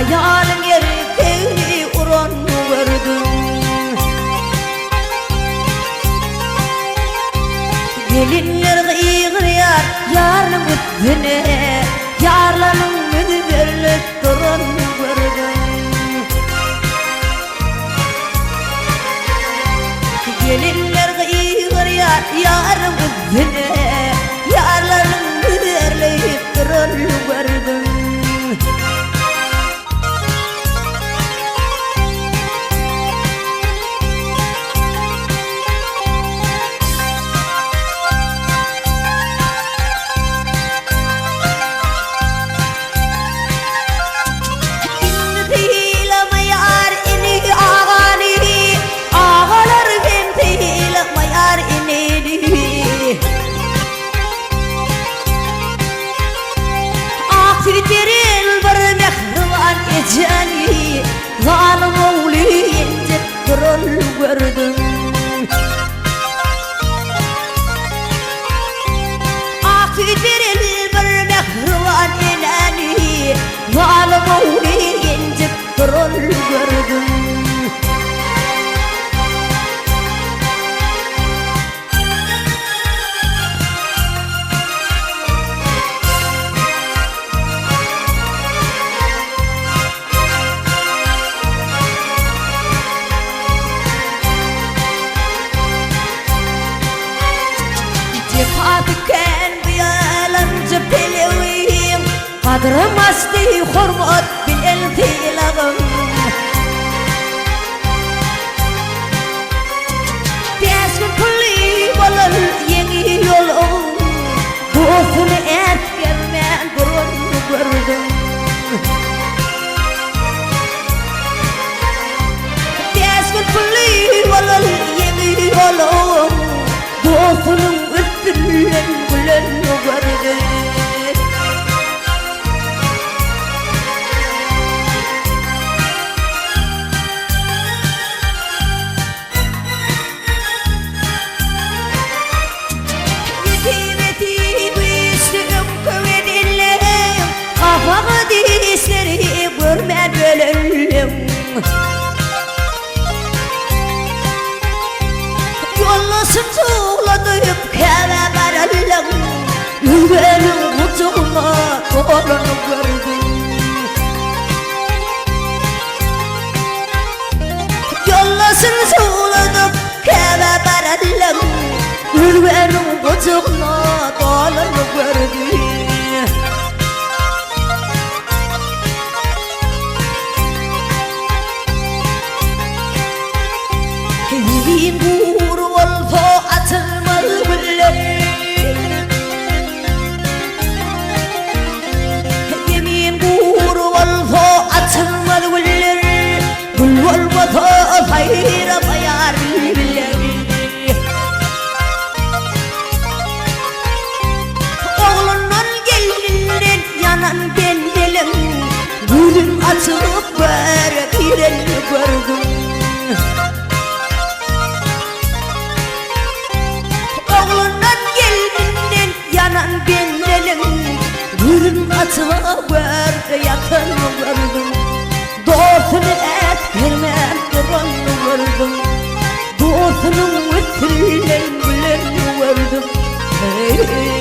Aýalyň erkegini uranyny gördüm. Gelinler gygyrýar ýarynyň üstüne, Ýarlarynyň müzzerilip duranyny gördüm. Gelinler gygyrýar ýarynyň üstüne, Ýarlarynyň müzzerilip duranyny gördüm. Indi sylamaýar ini agany, Agalar hem sylamaýar inini. Ak süýt beren bir mähriban ejäni, Zalym ogly ýenjip duran gördüm. Ak süýt beren bir mähriban enäni, Zalym ogly ýenjip duran gördüm. Jepasy kän bu ýalanjy pelewiň, Gadrym açdy hormat bilen sylagym. Bäş gün pully bolar ýeňi ýoluň, Dostuny äsgermän duranyny gördüm. Bäş gün pully bolar ýeňi ýoluň, Dostunyň üstünden gülenini gördüm. Nesibesi güýçli öňki bedenleň, Gapagy dişleri görmän ölenleň. Ýoldaşyn çugladyp Käbä baranlaň, Özgäniň gujagyna dolanyp gördüm. Ýoldaşyn şowladyp Käbä baranlaň, Ürgeniň gujagyna dolanyp gördi. Ýüzüň gury bolsa açylmaz güller. Zemin gury bolsa açylmaz güller, Gül bolmasa saýramaýar bilbiller. Oglundan gelninden ýanan bendeleň, Gözüm açyp göre girenini gördüm. Oglundan gelninden ýanan bendeliň Gözüm açyga görde ýatanyny gördüm Dostuny äsgermän duranyny gördüm Dostunyň üstünden gülenini gördüm Hey.